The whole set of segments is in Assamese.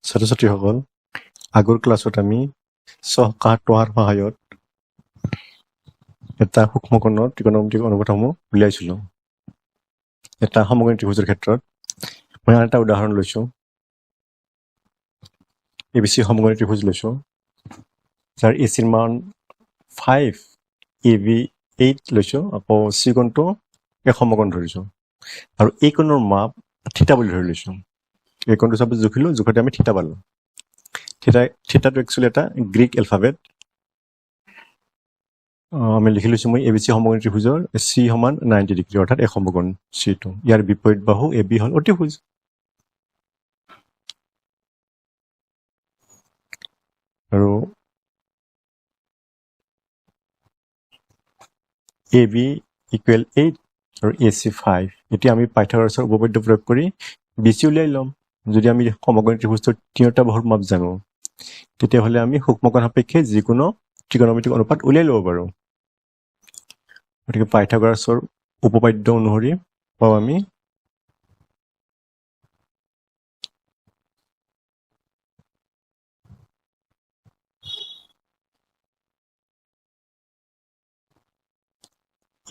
ছাত্ৰ ছাত্ৰীসকল, আগৰ ক্লাছত আমি চহ, কাহ, তোৱাৰ সহায়ত এটা সূক্ষ্মকোণৰ ত্ৰিকোণমিতিক অনুপাতসমূহ উলিয়াইছিলোঁ এটা সমকোণী ত্ৰিভুজৰ ক্ষেত্ৰত। মই আন এটা উদাহৰণ লৈছোঁ। এ বি চি সমকোণী ত্ৰিভুজ লৈছোঁ, যাৰ এ চিৰ মান 5, এ বি 8 লৈছোঁ। আকৌ চি কোণটো এক সমকোণ ধৰিছোঁ আৰু এই কোণৰ মাপ থিতা বুলি ধৰি লৈছোঁ। এই কোণটো চাপোজ জুখিলোঁ, জোখতে আমি থিতা পালোঁ। থিতাটো একচুৱেলি এটা গ্ৰীক এলফাবেট। আমি লিখি লৈছোঁ মই, এ বি চি সমকোণী ত্ৰিভুজৰ চি সমান 90 ডিগ্ৰী, অৰ্থাৎ এক সমকোণ চিটো। ইয়াৰ বিপৰীত বাহু এ বি হ'ল অতিভুজ। আৰু এ বি ইকুৱেল 8 আৰু এ চি 5। এতিয়া আমি পাইথাগোৰাছৰ উপপাদ্য প্ৰয়োগ কৰি বি চি উলিয়াই ল'ম। যদি আমি সমকোণী ত্ৰিভুজটোৰ তিনিওটা বাহুৰ মাপ জানো, তেতিয়াহ'লে আমি সূক্ষ্মকোণ সাপেক্ষে যিকোনো ত্ৰিকোণমিতিক অনুপাত উলিয়াই ল'ব পাৰোঁ। গতিকে পাইথাগোৰাছৰ উপপাদ্য অনুসৰি পাওঁ আমি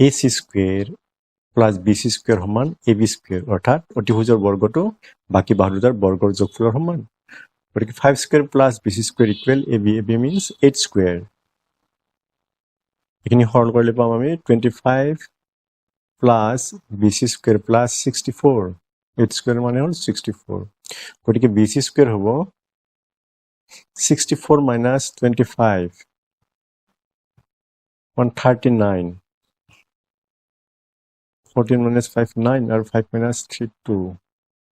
A C square plus B C square সমান এ বি স্কুৱেৰ, অৰ্থাৎ অতিভুজৰ বৰ্গটো বাকী বাহু দুটাৰ বৰ্গৰ যোগফলৰ সমান। গতিকে 5 square plus B C square equal A B, A B means 8 square। এইখিনি সৰল কৰিলে পাম আমি 25 plus B C square plus 64। 8 square মানে হ'ল 64। গতিকে বি চি স্কুৱেৰ হ'ব 64 minus 25, 139। 14 minus 5, 9 আৰু 5 minus 3, 2,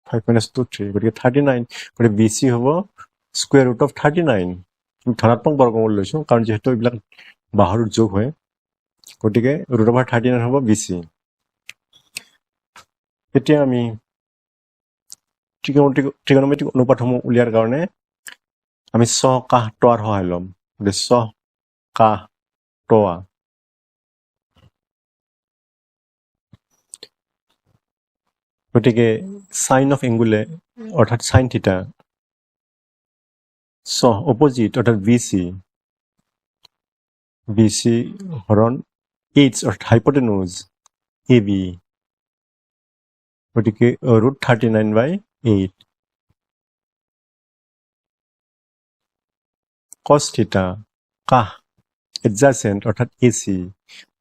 5 minus 2, 3। গতিকে 39। গতিকে বি চি হ'ব স্কুৱেৰ ৰুট অফ 39। ধনাত্মক বৰ্গমূল লৈছোঁ, কাৰণ যিহেতু এইবিলাক বাহুৰ যোগ হয়। গতিকে ৰুট অভাৰ 39 হ'ব বি চি। এতিয়া আমি ত্ৰিকোণমিতিক অনুপাতসমূহ উলিয়াৰ কাৰণে আমি চহ, কাহ, তোৱাৰ সহায় ল'ম। গতিকে চহ, কাহ, তোৱা। গতিকে চাইন অফ এংগুলে, অৰ্থাৎ চাইন থিতা, চহ অপজিট অৰ্থাৎ বি চি, বি চি হৰণ এইচ অৰ্থাৎ হাইপটেনুজ এ বি। গতিকে root 39 by 8। Cos theta, কাহ এডজাচেণ্ট অৰ্থাৎ A C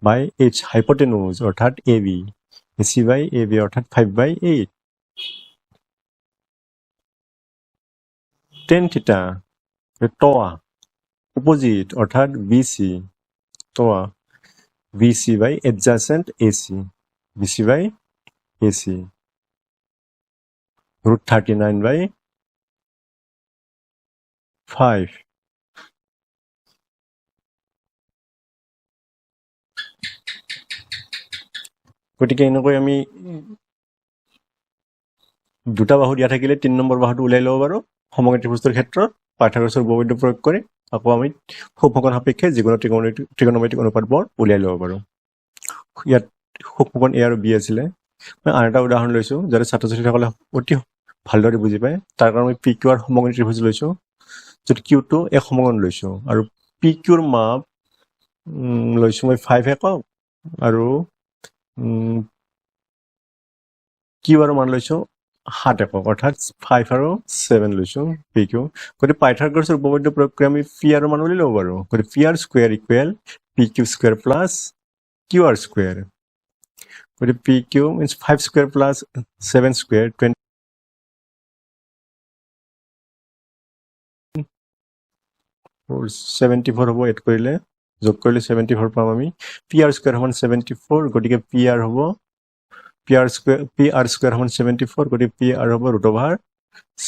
by H hypotenuse অৰ্থাৎ A B, A C by A B অৰ্থাৎ 5 by 8। Tan theta, তৱা অপজিট অৰ্থাৎ বি চি, তৱা B C by adjacent A C, B C by A C, root 39 by 5। গতিকে এনেকৈ আমি দুটা বাহু দিয়া থাকিলে তিনি নম্বৰ বাহুটো উলিয়াই ল'ব পাৰোঁ সমকোণী ত্ৰিভুজটোৰ ক্ষেত্ৰত পাইথাগোৰাছৰ উপপাদ্য প্ৰয়োগ কৰি। আকৌ আমি সূক্ষ্মকোণ সাপেক্ষে যিকোনো ত্ৰিকোণমিতিক অনুপাতবোৰ উলিয়াই ল'ব পাৰোঁ। ইয়াত সূক্ষ্মকোণ এ আৰু বি আছিলে। মই আন এটা উদাহৰণ লৈছোঁ, যাতে ছাত্ৰ ছাত্ৰীসকলে অতি ভালদৰে বুজি পায়। তাৰ কাৰণে মই পি কিউ আৰ সমকোণী ত্ৰিভুজ লৈছোঁ, য'ত কিউটো এক সমকোণ লৈছোঁ আৰু পি কিউৰ মাপ লৈছোঁ মই 5 একক আৰু কিউ আৰৰ মান লৈছোঁ 7 একক, অৰ্থাৎ 5 আৰু 7 লৈছোঁ পি কিউ। গতিকে পাইথাগোৰাছৰ উপপাদ্য প্ৰয়োগ কৰি আমি পি আৰৰ মান উলিয়াই ল'ব পাৰোঁ। গতিকে P R square equal P Q square plus Q R square। গতিকে P Q means 5 square plus 7 square, 24, 74 হ'ব। এড কৰিলে, যোগ কৰিলে 74 পাম আমি। পি আৰ স্কুৱেৰ সমান 74। গতিকে পি আৰ হ'ব, P R square, P R square সমান 74। গতিকে পি আৰ হ'ব ৰুট অভাৰ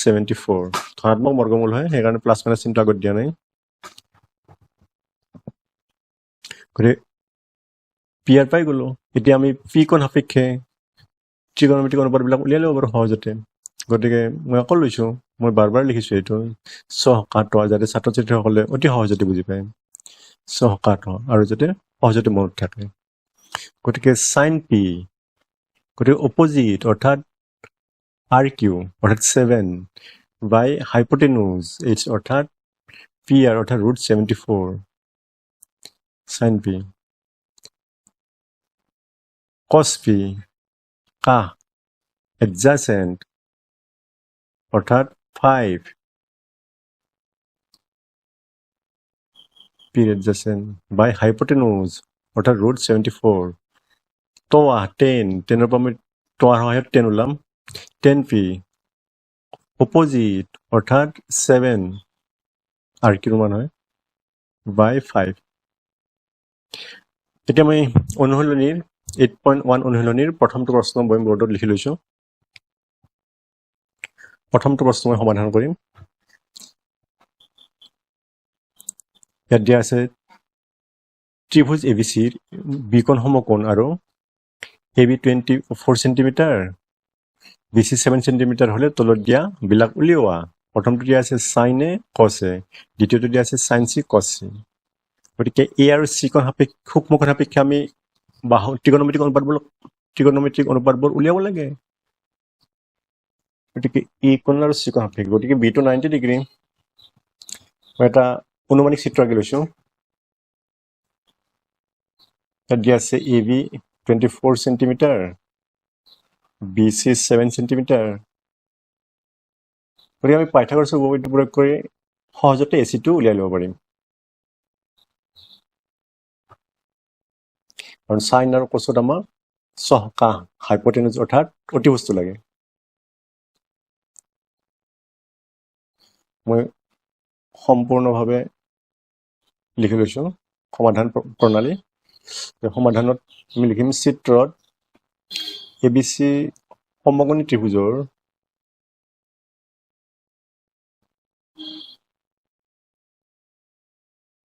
74। ধনাত্মক বৰ্গমূল হয়, সেইকাৰণে প্লাছ মাইনাছ চিনটো আগত দিয়া নাই। গতিকে পি আৰ পাই গ'লো। এতিয়া আমি পি কোণ সাপেক্ষে ত্ৰিকোণমিতিক অনুপাতবিলাক উলিয়াই ল'ব পাৰোঁ সহজতে। গতিকে মই আকৌ লৈছোঁ, মই বাৰ বাৰ লিখিছোঁ এইটো চহ, কাহ, তোৱা, যাতে ছাত্ৰ ছাত্ৰীসকলে অতি সহজতে বুজি পায় চহ, কাহ, তোৱা আৰু যাতে সহজতে মনত থাকে। গতিকে চাইন পি, গতিকে অপজিট অৰ্থাৎ আৰ কিউ অৰ্থাৎ 7 বাই হাইপটেনুজ এইচ অৰ্থাৎ পি আৰ অৰ্থাৎ ৰুট 74 চাইন পি। কছ পি কাহ এডজাচেণ্ট অৰ্থাৎ 5 পিৰ এডজাচেণ্ট বাই হাইপটেনুজ অৰ্থাৎ ৰুট 74। তোৱা 10, টেনৰ পৰা আমি তোৱাৰ সহায়ত 10 ওলাম। 10 পি অপজিট অৰ্থাৎ 7 আৰ কিউৰ মান হয় বাই 5। এতিয়া মই অনুশীলনীৰ 8.1 অনুশীলনীৰ প্ৰথমটো প্ৰশ্ন মই বৰ্ডত লিখি লৈছোঁ। প্ৰথমটো প্ৰশ্ন মই সমাধান কৰিম। ইয়াত দিয়া আছে ত্ৰিভুজ এ বি চিৰ বিকোণ সমকোণ আৰু A B 24 centimetre, B C 7 centimetre হ'লে তলত দিয়া বিলাক উলিওৱা। প্ৰথমটো দিয়া আছে চাইন এ কছ এ, দ্বিতীয়টো দিয়া আছে চাইন চি কছ চি। গতিকে এ আৰু চি কোণ সাপেক্ষে সূক্ষ্মকোণ সাপেক্ষে আমি বাহু ত্ৰিকোণমিতিক অনুপাতবোৰ উলিয়াব লাগে। গতিকে এ কোণ আৰু চি কোণ সাপেক্ষে, গতিকে বিটো 90 ডিগ্ৰী। মই এটা অনুমানিক চিত্ৰ আঁকি লৈছোঁ। ইয়াত দিয়া আছে A B 24 centimetre, B C 7 centimetre. গতিকে আমি পাইথাগোৰাছৰ উপপাদ্য প্ৰয়োগ কৰি সহজতে এ চিটো উলিয়াই ল'ব পাৰিম। কাৰণ চাইন আৰু কছত আমাক কাহ হাইপটেনুজ অৰ্থাৎ অতিবস্তু লাগে। মই সম্পূৰ্ণভাৱে লিখি লৈছোঁ সমাধান প্ৰণালী। সমাধানত আমি লিখিম চিত্ৰত এ বি চি সমকোণী ত্ৰিভুজৰ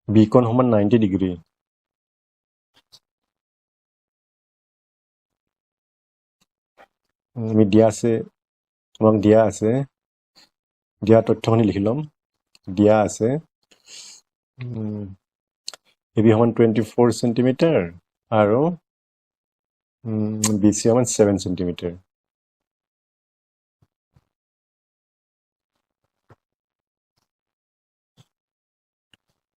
বি কোণ সমান 90 ডিগ্ৰী। আমি দিয়া আছে, আমাক দিয়া আছে, দিয়া তথ্যখিনি লিখি ল'ম। দিয়া আছে এ বি সমান 24 চেণ্টিমিটাৰ আৰু বি চি সমান 7 চেণ্টিমিটাৰ।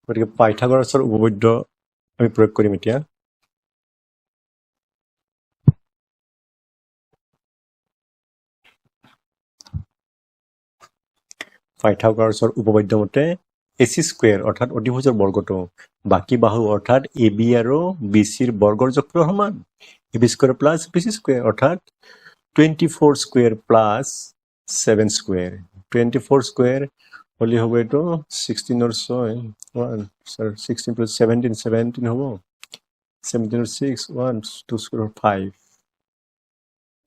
গতিকে পাইথাগোৰাছৰ উপপাদ্য আমি প্ৰয়োগ কৰিম এতিয়া। পাইথাগোৰাছৰ উপপাদ্য মতে এ চি স্কুৱেৰ অৰ্থাৎ অতিভুজৰ বৰ্গটো বাকী বাহু অৰ্থাৎ এ বি আৰু বি চিৰ বৰ্গৰ যোগফলৰ সমান। A B square plus B C square অৰ্থাৎ 24 স্কুৱেৰ প্লাছ 7 স্কুৱেৰ। 24 স্কুৱেৰ হ'লে হ'ব এইটো 16ৰ 6 1, 16 প্লাছ 17, 17 হ'ব, 17ৰ 6 1, 2 স্কুৱেৰ 5।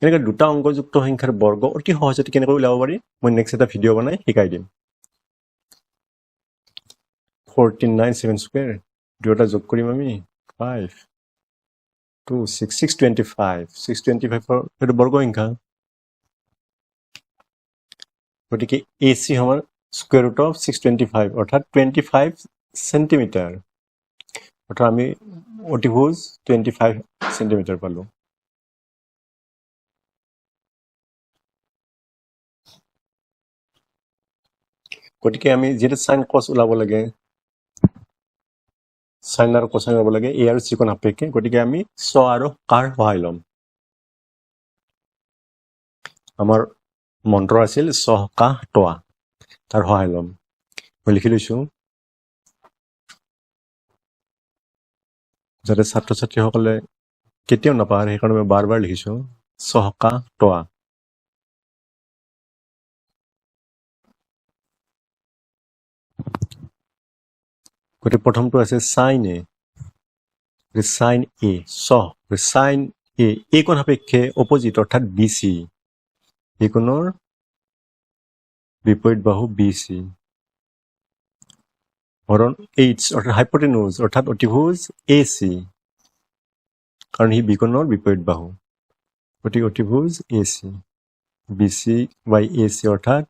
এনেকৈ দুটা অংকযুক্ত সংখ্যাৰ বৰ্গ অতি সহজতে কেনেকৈ উলিয়াব পাৰি মই নেক্সট এটা ভিডিঅ' বনাই শিকাই দিম। 14 9 7 স্কুৱেৰ দুয়োটা যোগ কৰিম আমি 5 2 6 625, 625ৰ এইটো বৰ্গ সংখ্যা। গতিকে এ চি সমান স্কুৱেৰ ৰুট অফ 625 অৰ্থাৎ 25 চেণ্টিমিটাৰ, অৰ্থাৎ আমি অতিভুজ 25 চেণ্টিমিটাৰ পালোঁ। গতিকে আমি যিহেতু চাইন কছ ওলাব লাগে, চাইন আৰু কচাইন ওলাব লাগে এ আৰু চি কোণ সাপেক্ষে, গতিকে আমি ছ আৰু কাৰ সহায় ল'ম। আমাৰ মন্ত্ৰ আছিল ছ কাহ তোৱা, তাৰ সহায় ল'ম। মই লিখি লৈছোঁ যাতে ছাত্ৰ ছাত্ৰীসকলে কেতিয়াও নাপাহৰে, সেইকাৰণে মই বাৰ বাৰ লিখিছোঁ চহকা তোৱা। গতিকে প্ৰথমটো আছে চাইন এ, চাইন এ ছ, চাইন এ এই কোণ সাপেক্ষে অপজিট অৰ্থাৎ বি চি, এই কোণৰ বিপৰীত বাহু বি চি হৰণ এইচ অৰ্থাৎ হাইপটেনুজ অৰ্থাৎ অতিভুজ এ চি, কাৰণ সি বিকোণৰ বিপৰীত বাহু, গতিকে অতিভুজ এ C, B C by A C অৰ্থাৎ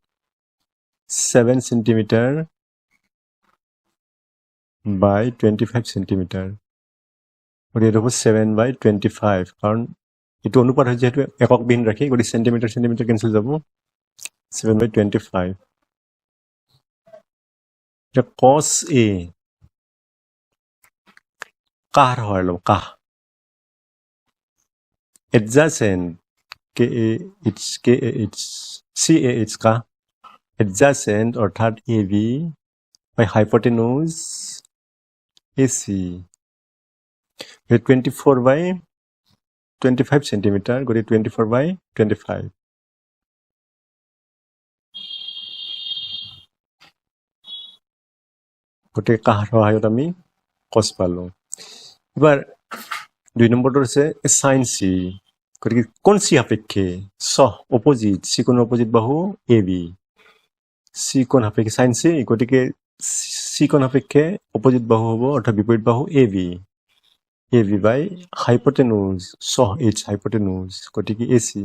7 চেণ্টিমিটাৰ বাই 25 চেণ্টিমিটাৰ। গতিকে এইটো হ'ব 7 বাই 25, কাৰণ এইটো অনুপাত হয় যিহেতু এককবিহীন ৰাখি, গতিকে চেণ্টিমিটাৰ চেণ্টিমিটাৰ কেঞ্চেল যাব, 7 বাই 25। এতিয়া কছ এ কাহৰ সহায় ল'ম, কাহ adjacent K A H K A H C A H কাহ adjacent অৰ্থাৎ A B by hypotenuse A C, 24 by 25 centimetre, গতিকে 24 বাই 25। গতিকে কাহৰ সহায়ত আমি কছ পালোঁ। এবাৰ দুই নম্বৰটো হৈছে চাইন চি। গতিকে কোন চি সাপেক্ষে সহ অপজিট, চি কোণৰ অপজিট বাহু এ বি, চি কোণ সাপেক্ষে চাইন চি, গতিকে চি কোণ সাপেক্ষে অপজিট বাহু হ'ব, অৰ্থাৎ বিপৰীত বাহু A B, A B by hypotenuse সহ এইচ হাইপটেনুজ, গতিকে এ চি।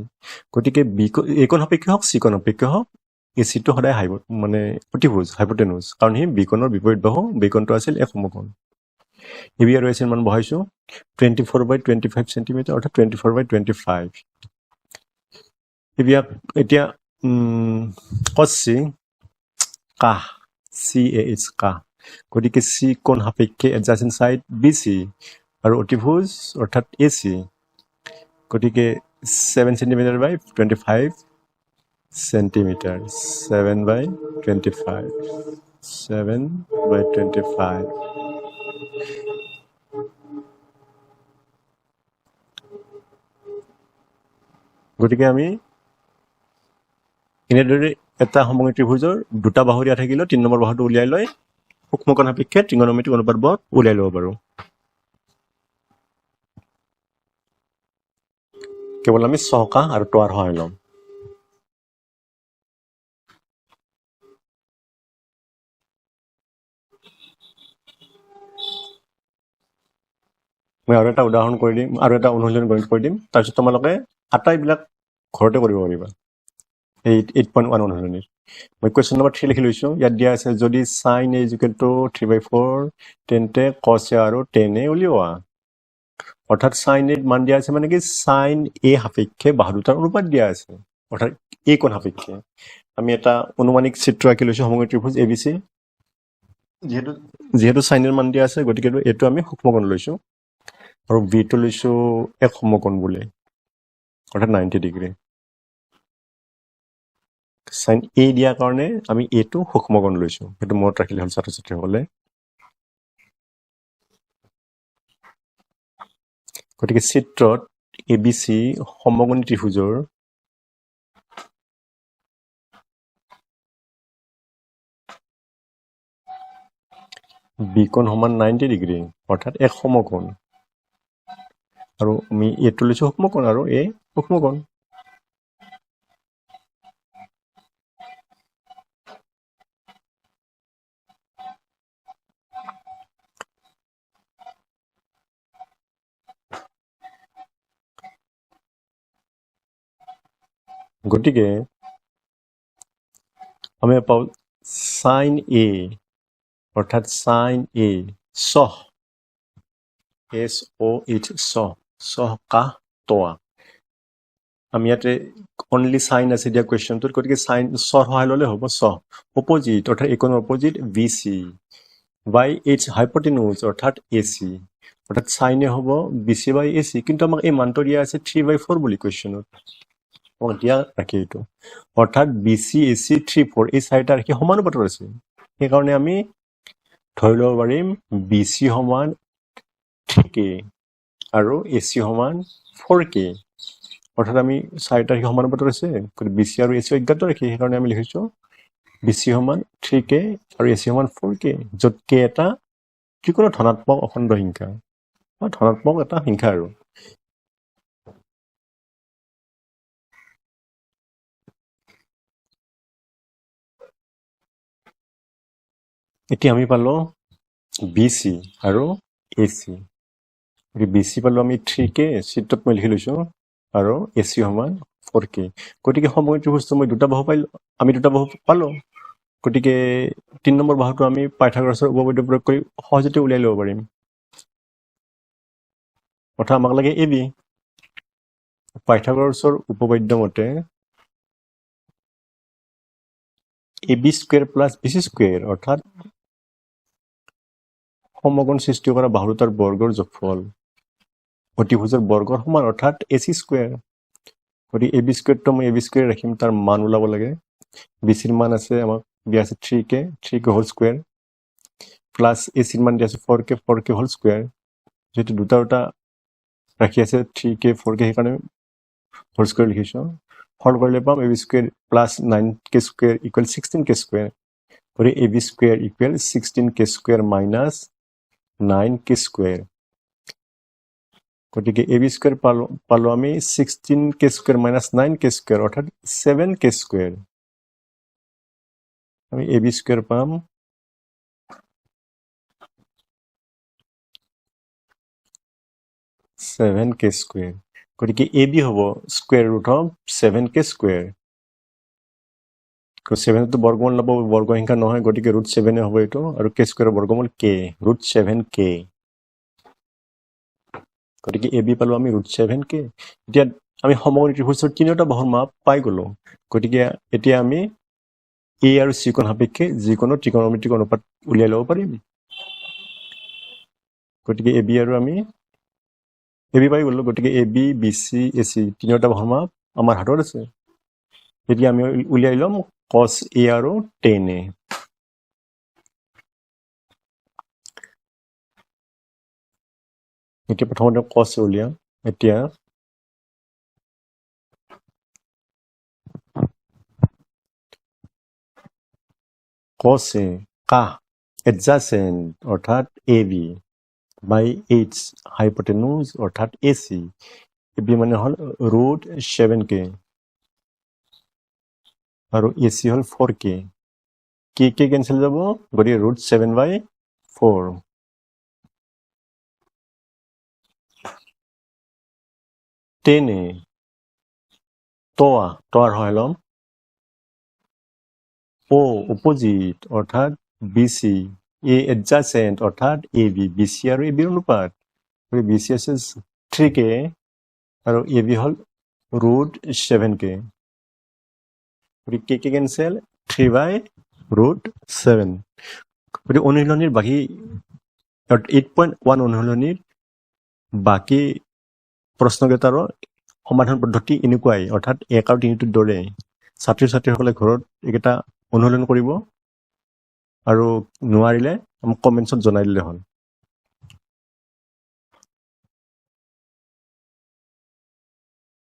গতিকে বি এ কোণ সাপেক্ষে হওক, চি কোণ সাপেক্ষে হওক, এ চিটো সদায় হাই মানে অতিভুজ হাইপটেনুজ, কাৰণ সি বি কোণৰ বিপৰীত বাহু, বি কোণটো আছিল এক সমকোণ। এ বি আৰু এ চিৰ মান বহাইছোঁ 24 by 25 centimetre, অৰ্থাৎ 24 বাই 25। এইবিলাক এতিয়া কছ চি কাহ চি এ এইচ কাহ, গতিকে চি কোণ সাপেক্ষে এডজাচেণ্ট চাইড বি চি আৰু অতিভুজ অৰ্থাৎ এ চি, গতিকে 7 centimetre by 25 centimetre, 7 by 25, 7 by 25। গতিকে আমি এনেদৰে এটা সমকোণী ত্ৰিভুজৰ দুটা বাহু দিয়া থাকিলেও তিনি নম্বৰ বাহুটো উলিয়াই লৈ সূক্ষ্মকোণ সাপেক্ষে ত্ৰিকোণমিতিক অনুপাতবোৰ উলিয়াই ল'ব পাৰোঁ। কেৱল আমি চহকা আৰু তোৱাৰ সহায় ল'ম। মই আৰু এটা উদাহৰণ কৰি দিম আৰু এটা অনুশীলন গণিত কৰি দিম, তাৰপিছত তোমালোকে আটাইবিলাক ঘৰতে কৰিব পাৰিবা। এই 8.1 অনুশীলনীৰ মই কুৱেশ্যন নম্বৰ 3 লিখি লৈছোঁ। ইয়াত দিয়া আছে, যদি sine A is equal to 3 by 4, তেন্তে কছ এ আৰু টেন এ উলিওৱা। অৰ্থাৎ চাইন এ মান দিয়া আছে, মানে কি চাইন এ সাপেক্ষে বাহু দুটাৰ অনুপাত দিয়া আছে, অৰ্থাৎ এ কোণ সাপেক্ষে। আমি এটা অনুমানিক চিত্ৰ আঁকি লৈছোঁ সমকোণী ত্ৰিভুজ এ বি চি। যিহেতু চাইনৰ মান দিয়া আছে, গতিকে এইটো আমি সূক্ষ্মকোণ লৈছোঁ আৰু বিটো লৈছোঁ এক সমকোণ বুলি, অৰ্থাৎ 90 ডিগ্ৰী। চাইন এ দিয়াৰ কাৰণে আমি এইটো সূক্ষ্মকোণ লৈছোঁ, সেইটো মনত ৰাখিলে হ'ল ছাত্ৰ ছাত্ৰীসকলে। গতিকে চিত্ৰত এ বি চি সমকোণী ত্ৰিভুজৰ বি কোণ সমান 90 ডিগ্ৰী, অৰ্থাৎ এক সমকোণ, আৰু আমি এইটো লৈছোঁ সূক্ষ্মকোণ আৰু এ সূক্ষ্মকোণ। গতিকে আমি পাওঁ চাইন এ, অৰ্থাৎ চাইন এ সহ এছ অ' এইচ সহ সহ কাহ তোৱা। আমি ইয়াতে অনলি চাইন আছে দিয়া কুৱেশ্যনটোত, গতিকে চাইন চৰ সহায় ল'লে হ'ব। সহ অপজিট, অৰ্থাৎ এইকোণৰ opposite B C by H hypotenuse, অৰ্থাৎ এ চি, অৰ্থাৎ চাইনে হ'ব B C by A C। কিন্তু আমাক এই মানটো দিয়া আছে 3 বাই 4 বুলি কুৱেশ্যনত আমাক দিয়া ৰাখি এইটো, অৰ্থাৎ B C A C 3 4 এই চাৰিটা ৰাশি সমানুপাতত আছে। সেইকাৰণে আমি ধৰি ল'ব পাৰিম বি চি সমান 3 কে আৰু এ চি সমান 4 কে। অৰ্থাৎ আমি চাৰিটা ৰাশি সমানুপাতত আছে, গতিকে বি চি আৰু এ চি অজ্ঞাত ৰাশি, সেইকাৰণে আমি লিখিছোঁ বি চি সমান 3 কে আৰু এ চি সমান 4 কে, য'ত কে এটা যিকোনো ধনাত্মক অখণ্ড সংখ্যা বা ধনাত্মক এটা সংখ্যা। আৰু এতিয়া আমি পালো বি চি আৰু এ চি। গতিকে বি চি পালো আমি 3 কে, চিত্ৰত মই লিখি লৈছোঁ, আৰু এ চি সমান 4 কে। গতিকে সমকোণী ত্ৰিভুজটো মই দুটা বাহু পাইলোঁ, আমি দুটা বাহু পালোঁ। গতিকে তিনি নম্বৰ বাহুটো আমি পাইথাগোৰাছৰ উপপাদ্য প্ৰয়োগ কৰি সহজতে উলিয়াই ল'ব পাৰিম। অৰ্থাৎ আমাক লাগে এ বি। পাইথাগোৰাছৰ উপপাদ্য মতে A B square plus B C square, অৰ্থাৎ সমকোণ সৃষ্টি কৰা বাহু দুটাৰ বৰ্গৰ যোগফল অতিভুজৰ বৰ্গৰ সমান, অৰ্থাৎ এ চি স্কুৱেৰ। গতিকে এ বি স্কুৱেৰটো মই এ বি স্কুৱেৰ ৰাখিম, তাৰ মান ওলাব লাগে। বি চিৰ মান আছে আমাক দিয়া আছে three K, three K whole square plus A চিৰ মান দিয়া আছে four K, four K whole square. যিহেতু দুটা দুটা ৰাখি আছে থ্ৰী কে ফ'ৰ কে, সেইকাৰণে হোল স্কুৱেৰ লিখিছোঁ। সৰল কৰিলে পাম A B square plus nine K square equal 16 K square. গতিকে A B square equal 16 K square minus nine K square. গতিকে এ বি স্কুৱেৰ পালোঁ আমি 16 K square minus nine K square, অৰ্থাৎ ছেভেন কে স্কুৱেৰ। আমি এ বি স্কুৱেৰ পাম ছেভেন কে স্কুৱেৰ। গতিকে এ বি হ'ব square root of seven K square. ছেভেনটো বৰ্গমূল নাপাব, বৰ্গ সংখ্যা নহয়, গতিকে ৰুট ছেভেনে হ'ব এইটো। আৰু কে স্কুৱেৰৰ বৰ্গমূল কে, ৰুট ছেভেন কে। গতিকে এ বি পালোঁ আমি ৰুট ছেভেন কে। এতিয়া আমি সমকোণী ত্ৰিভুজৰ তিনিওটা বাহুৰ মাপ পাই গ'লোঁ। গতিকে এতিয়া আমি এ আৰু চি কোণ সাপেক্ষে যিকোনো ত্ৰিকোণমিতিক অনুপাত উলিয়াই ল'ব পাৰিম। গতিকে এ বি আৰু আমি এ বি পাই গ'লোঁ। গতিকে A B, B C, A C তিনিওটা বাহুৰ মাপ আমাৰ হাতত আছে। এতিয়া আমি উলিয়াই ল'ম কছ এ আৰু টেন এ। এতিয়া প্ৰথমতে কছ উলিয়াম। এতিয়া কছ এ কাহ এডজাচেণ্ট অৰ্থাৎ A B by H hypotenuse অৰ্থাৎ এ চি। এ বি মানে হ'ল ৰুট ছেভেন কে আৰু এ চি হ'ল ফ'ৰ কে। কে কে কেঞ্চেল যাব, গতিকে ৰুট ছেভেন বাই ফ'ৰ। টেন এ তোৱা, তোৱাৰ সহায় ল'ম। অ' অপজিট অৰ্থাৎ বি চি, এ এডজাচেণ্ট অৰ্থাৎ এ বি, বি চি আৰু এ বিৰ অনুপাত। গতিকে বি চি আছে থ্ৰী কে আৰু এ বি হ'ল ৰুট ছেভেন কে। গতিকে K K cancel, three by root seven. গতিকে অনুশীলনীৰ বাকী 8.1 অনুশীলনীৰ বাকী প্ৰশ্নকেইটাৰো সমাধান পদ্ধতি এনেকুৱাই, অৰ্থাৎ 1 আৰু 3টোৰ দৰে। ছাত্ৰ ছাত্ৰীসকলে ঘৰত এইকেইটা অনুশীলন কৰিব আৰু নোৱাৰিলে আমাক কমেণ্টছত জনাই দিলে হ'ল।